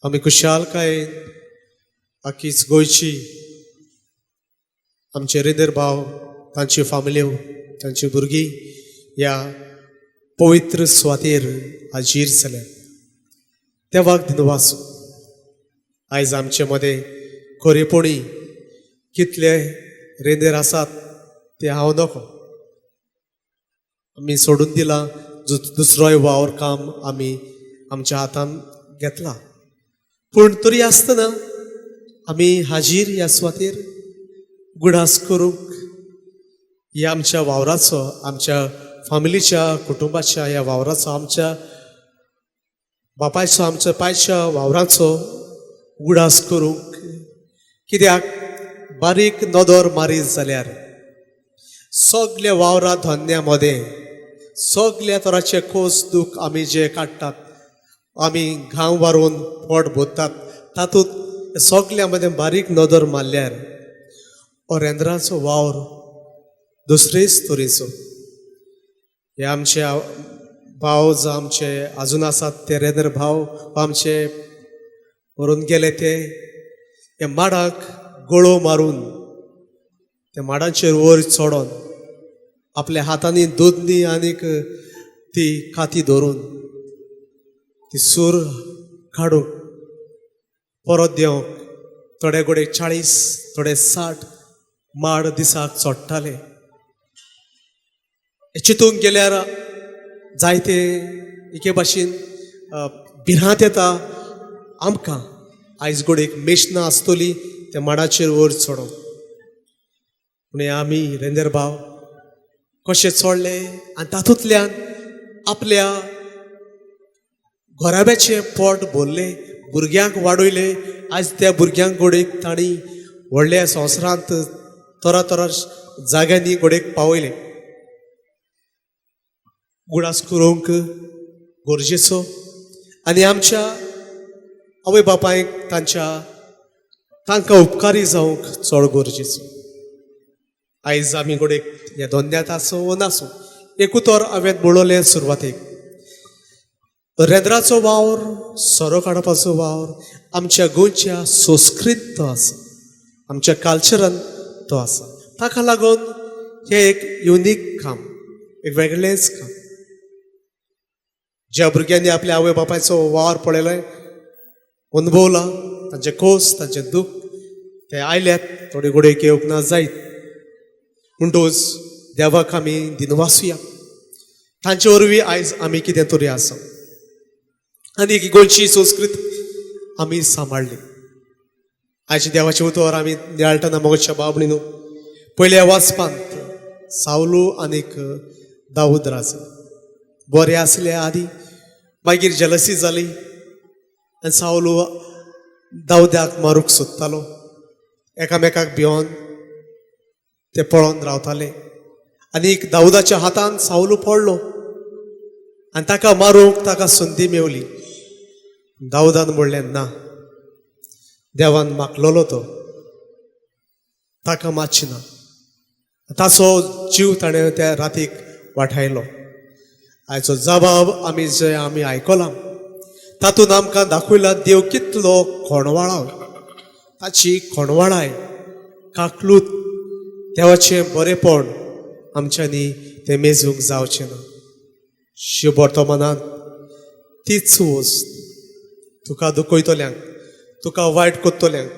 आमी खुशालकायेन आखीच गोंयची आमचे रेंदेर भाव, तांच्यो फामिल्यो, तांची भुरगीं ह्या पवित्र सुवातेर हाजीर जाल्या. देवाक दिनवास. आयज आमचे मदें खरेपणी कितले रेंदेर आसात ते हांव नको, आमी सोडून दिलां. दुसरोय वावर काम आमी आमच्या हातान घेतला, पूण तरी आसतना आमी हाजीर ह्या सुवातेर गुडास करूंक ह्या आमच्या वावराचो, आमच्या फामिलीच्या, कुटुंबाच्या ह्या वावराचो, आमच्या बापायचो, आमच्या पायच्या वावराचो उगडास करूंक. कित्याक बारीक नदर मारीत जाल्यार सगल्या वावरा धंद्या मदें सगल्या तराचे खोस दूख आमी जे काडटात, आमी घाम वारोवन पोट भरतात, तातूंत सगल्या मदें बारीक नदर मारल्यार हो रेंद्राचो वावर दुसरेच तरेचो. हे आमचे भाव जावं आमचे आजून आसात ते रेंदर भाव आमचे व्हरून गेले, ते हे माडाक गोळो मारून, त्या माडांचेर वयर चडोन, आपल्या हातांनी दोदनी आनीक ती काती धरून ती सूर काडूंक परत देंवक थोडे गोडे 40, थोडे 60 माड दिसाक चडटाले. चितूंक गेल्यार जायते एके भाशेन भिरांत येता आमकां. आयज गोडेक मेशनां आसतली त्या माडाचेर वयर चडोंक, पूण हे आमी रेंदेर भाव कशे चडले आनी तातूंतल्यान आपल्या घराब्याचें पोट भरलें, भुरग्यांक वाडयले. आयज त्या भुरग्यांक गोडेक तांणी व्हडल्या संवसारांत तरा तरा जाग्यांनी गोडेक पावयले. गुडास करूंक गरजेचो आनी आमच्या आवय बापायक तांच्या तांकां उपकारी जावंक चड गरजेचो. आयज आमी गोडेक ह्या धंद्यांत आसूं वो नासूं, एक उतर हांवें म्हणलें सुरवातेक, रेंद्राचो वावर, सोरो काडपाचो वावर आमच्या गोंयच्या संस्कृत तो आसा, आमच्या कल्चरान तो आसा. ताका लागून हें एक युनीक काम, एक वेगळेंच काम. ज्या भुरग्यांनी आपल्या आवय बापायचो वावर पळयलो, अनुभवला, तांचे खोस, तांचें दूख, ते आयल्यात थोडे गोडेक येवंक ना जायत. म्हणटूच देवाक आमी दिनवासुया, तांचे वरवीं आयज आमी कितें तरी आसा आनी एक गोंयची संस्कृत आमी सांबाळ्ळी. आयज देवाचें उतर आमी नियाळटना, मोगाच्या बाबणीनो, पयल्या वाचपांत सावलू आनीक दाऊद राजा बरे आसले आदी, मागीर जेलसी जाली आनी सावलू दाऊदाक मारूंक सोदतालो. एकामेकाक भिवन ते पळोवन रावताले आनी दाऊदाच्या हातान सावलू पडलो आनी ताका मारूंक ताका संदी मेवली. दाऊदान म्हणलें, ना, देवान मागलोलो तो, ताका मातशी ना. ताचो जीव ताणें त्या रातीक वाठायलो. आयचो जबाब आमी जे आमी आयकला तातूंत आमकां दाखयला देव कितलो खोणवाळा. ताची खोणवाळाय, काकलूत, देवाचें बरेपण आमच्यांनी तें मेजूंक जावचें ना. शिव वर्तमानांत तीच वस्त, तुका दुखयतल्यांक, तुका वायट करतल्यांक,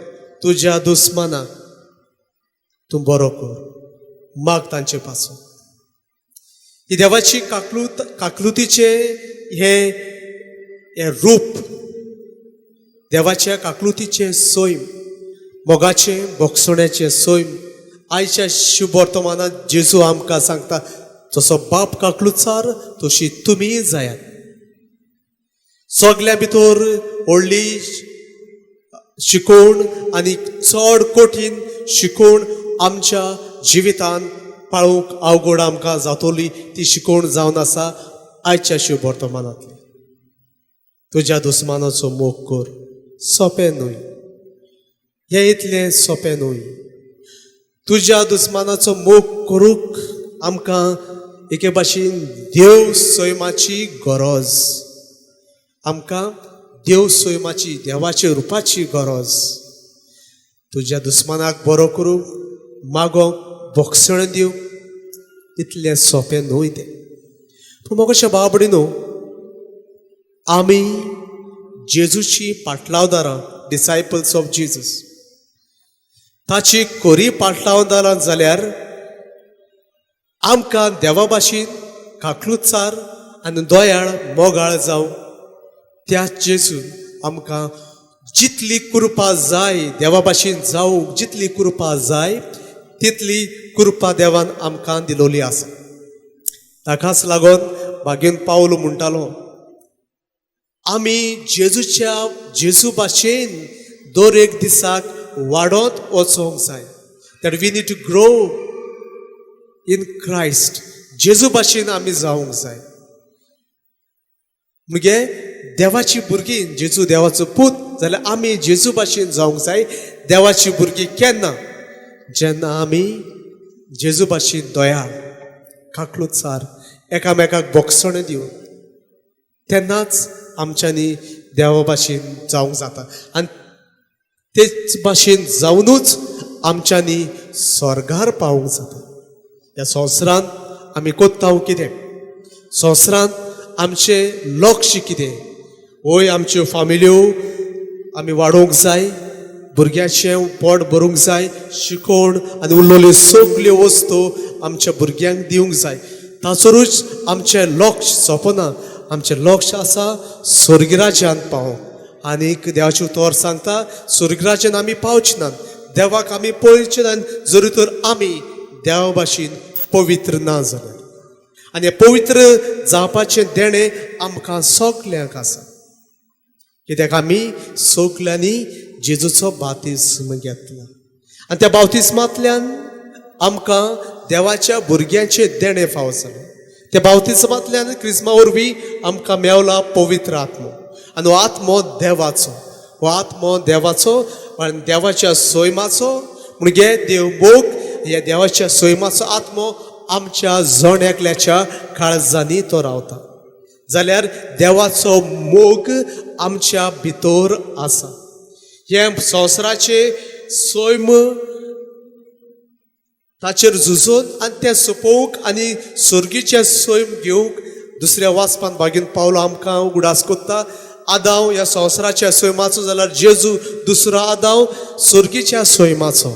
तुज्या दुस्मानाक तूं बरो कर, माग तांचे पासून. ही देवाची काकलूत, काकलुतीचे हे हे रूप, देवाच्या काकलुतीचें सैम, मोगाचें, भोगसण्याचें सैम. आयच्या शुभ वर्तमानात जेजू आमकां सांगता, जसो बाप काकलुचार तशी तुमी जायात. सगल्या भितर व्हडली शिकोवण आनी चड कठीण शिकोवण, आमच्या जिवितान पाळूंक अवघड आमकां जातली ती शिकोवण जावन आसा आयच्या शिव वर्तमानांतली. तुज्या दुस्मानाचो मोग कर. सोंपें न्हय हें, इतलें सोंपें न्हय. तुज्या दुस्मानाचो मोग करूंक आमकां एके भाशेन देव सैमाची गरज, आमकां देव सैमाची, देवाच्या रुपाची गरज. तुज्या दुस्मानाक बरो करूंक, मागोंक, बोगसण दिवंक इतलें सोंपें न्हय तें. पूण मोगाच्या बाबडी न्हू, आमी जेजूची पाटलावदारां, डिसायपल्स ऑफ जेजस, ताची खरी पाटलावदारां जाल्यार आमकां देवा भाशेन काकलुतसार आनी दयाळ मोगाळ जावं. त्या जेजून आमकां जितली कृपा जाय, देवा भाशेन जावंक जितली कृपा जाय तितली कृपा देवान आमकां दिलोली आसा. ताकाच लागून भागीन पावल म्हणटालो, आमी जेजूच्या जेजू भाशेन दर एक दिसाक वाडत वचोंक जाय, that we need to grow in Christ. जेजू भाशेन आमी जावंक जाय. मुगे देवाची भुरगीं, जेजू देवाचो पूत जाल्यार आमी जेजू भाशेन जावंक जाय. देवाची भुरगीं केन्ना? जेन्ना आमी जेजू भाशेन दयाळ, काकलुतसार, एकामेकाक बोगसण दिवन, तेन्नाच आमच्यांनी देवा भाशेन जावंक जाता आनी तेच भाशेन जावनूच आमच्यांनी स्वर्गार पावूंक जाता. ह्या संवसारांत आमी कोत्ता कितें? संवसारांत आमचें लक्ष कितें? वय आमच्यो फामिल्यो आमी वाडोवंक जाय, भुरग्याचें पोट भरूंक जाय, शिकोवण आनी उरलेल्यो सगल्यो वस्तू आमच्या भुरग्यांक दिवंक जाय. ताचोरूच आमचें लक्ष सोंपना. आमचें लक्ष आसा स्वर्गराज्यांत पावोवंक. आनीक देवाचें उतर सांगता, स्वर्गराज्यान आमी पावचे नात, देवाक आमी पळोवचे नात जरी तर आमी देवा भाशेन पवित्र ना जाल्यार. आनी हें पवित्र जावपाचें देणें आमकां सगल्यांक आसा, कित्याक आमी सगल्यांनी जेजूचो बातिज्म घेतला आनी त्या बावतिज्मांतल्यान आमकां देवाच्या भुरग्यांचें देणें फावो जालें. त्या बावतिज्मांतल्यान, क्रिज्मा वरवीं आमकां मेवला पवित्र आत्मो आनी हो आत्मो देवाचो, हो आत्मो देवाचो आनी देवाच्या सैमाचो. म्हणजे देव मोग, ह्या देवाच्या सैमाचो आत्मो आमच्या जण एकल्याच्या काळजांनी तो रावता जाल्यार देवाचो मोग आमच्या भितर आसा. हें संवसाराचें सैम ताचेर झुजून आनी तें सोंपोवंक आनी सर्गीचें सैम घेवंक दुसऱ्या वाचपान बागीन पावलो आमकां उगडास कोत्ता. आदांव ह्या संवसाराच्या सैमाचो जाल्यार जेजू दुसरो आदांव सर्गीच्या सैमाचो.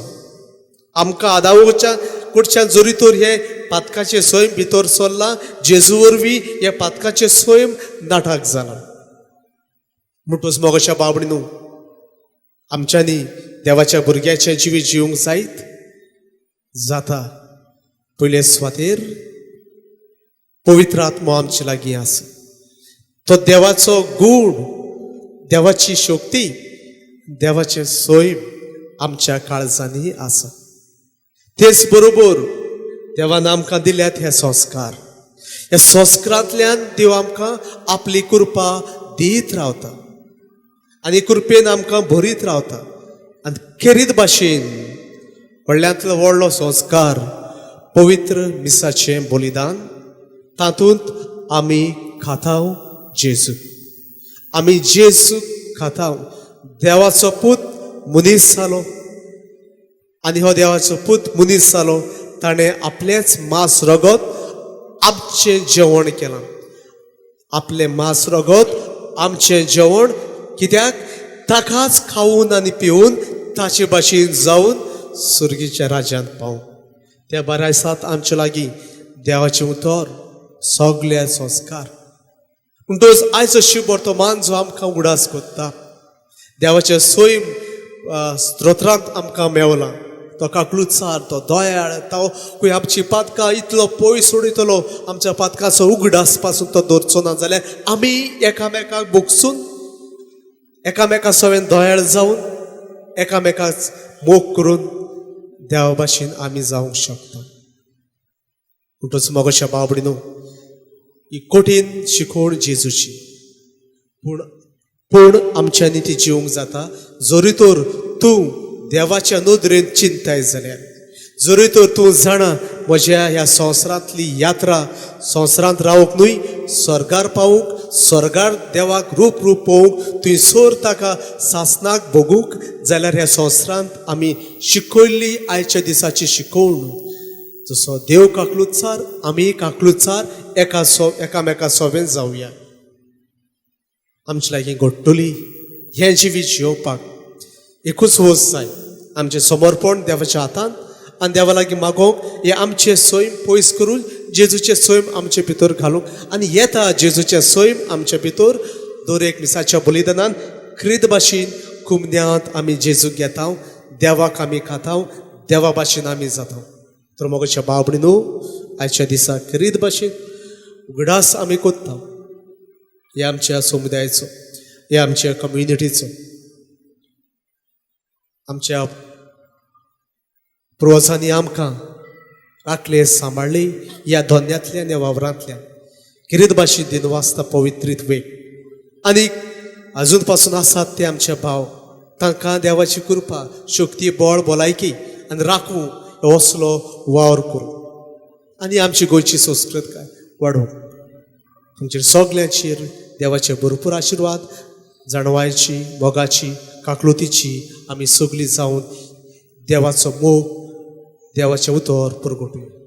आमकां आदावच्या कडच्यान जरी तर हे पातकाचें सैम भितर सरलां, जेजू वरवीं हे पातकाचें सैम नाटक जालां. म्हणटूच मोगाच्या बाबडी न्हू, आमच्यांनी देवाच्या भुरग्याचें जिवीत जिवंक जायत जाता. पयले सुवातेर पवित्र आत्मो आमचे लागीं आसा. तो देवाचो गूण, देवाची शक्ती, देवाचें सैम आमच्या काळजांनी आसा. तेच बरोबर देवान आमकां दिल्यात हे संस्कार. ह्या संस्कारांतल्यान देव आमकां आपली कृपा दीत रावता आनी कृपेन आमकां भरीत रावता. आनी खेरीत भाशेन व्हडल्यांतलो व्हडलो संस्कार पवित्र मिसाचें बलिदान, तातूंत आमी खाताव जेजू, आमी जेजू खाताव. देवाचो पूत मनीस जालो आनी हो देवाचो पूत मनीस जालो, ताणें आपलेंच मांस रगत आमचें जेवण केलां. आपलें मांस रगत आमचें जेवण कित्याक? ताकाच खावन आनी पिवन ताचे भाशेन जावन सुर्गीच्या राज्यांत पावूं. त्या बऱ्या दिसात आमचे लागीं देवाचें उतर, सगळे संस्कार. म्हणटकच आयचो शिव वर्तमान जो आमकां उगडास कोत्ता, देवाचें सैम स्तोत्रांत आमकां मेवला. तो काकलुतसार, तो दयाळ, तो खंय आमची पातकां इतलो पयस उडयतलो, आमच्या पातकाचो उगडास पासून तो दवरचो ना जाल्यार आमी एकामेकाक भोगसून, एकामेका सवेन दयाळ जावन, एकामेकाक मोग करून देवा भाशेन आमी जावंक शकता. म्हणटच मोगाच्या बाबडी न्हू, ही कठीण शिकवण जेजूची, पूण पूण आमच्यांनी ती जिवंक जाता जरी तर तूं देवाच्या नदरेन चिंताय जाल्यार, जरी तर तूं जाणा म्हज्या ह्या संवसारांतली यात्रा संवसारांत रावंक न्हय, स्वर्गार पावूंक. स्वर्गार देवाक रूप रूप पळोवंक, थंयसर ताका सासनाक भोगूंक जाल्यार ह्या संवसारांत आमी शिकयल्ली आयच्या दिसाची शिकवण, जसो देव काकलुतसार आमी काकलुतसार एका सो एकामेका सोबेन जावया. आमचे लागीं घडटली हें जिवीत जियोवपाक एकूच वस्त जाय, आमचें समर्पण देवाच्या हातांत आनी देवा लागीं मागोवंक हें आमचें सैम पयस करून जेजूचें सैम आमचे भितर घालूंक. आनी येता जेजूचें सैम आमचे भितर दर एक मिसाच्या बलिदानान क्रीद भाशेन कुमन्यांत आमी जेजूक घेता, देवाक आमी खाता, देवा भाशेन आमी जाता. तर मोगाच्या बाबडी न्हू, आयच्या दिसा क्रीद भाशेन उगडास आमी कोत्ता ह्या आमच्या समुदायाचो, ह्या आमच्या कम्युनिटीचो, आमच्या पुर्वजांनी आमकां राखले सांबाळ्ळे ह्या धोन्यांतल्यान, ह्या वावरांतल्यान. किरीत भाशेन दिनवासता पवित्रीत वेग आनी अजून पासून आसात ते आमचे भाव, तांकां देवाची कृपा, शक्ती, बळ, भलायकी आनी राखूं हो असलो वावर करूं आनी आमची गोंयची संस्कृताय वाडोवंक. तुमचेर सगल्यांचेर देवाचे भरपूर आशिर्वाद, जाणवायची, मोगाची, काकलुतीची. आमी सगळीं जावन देवाचो मोग, देवाचें उतर परगटूया.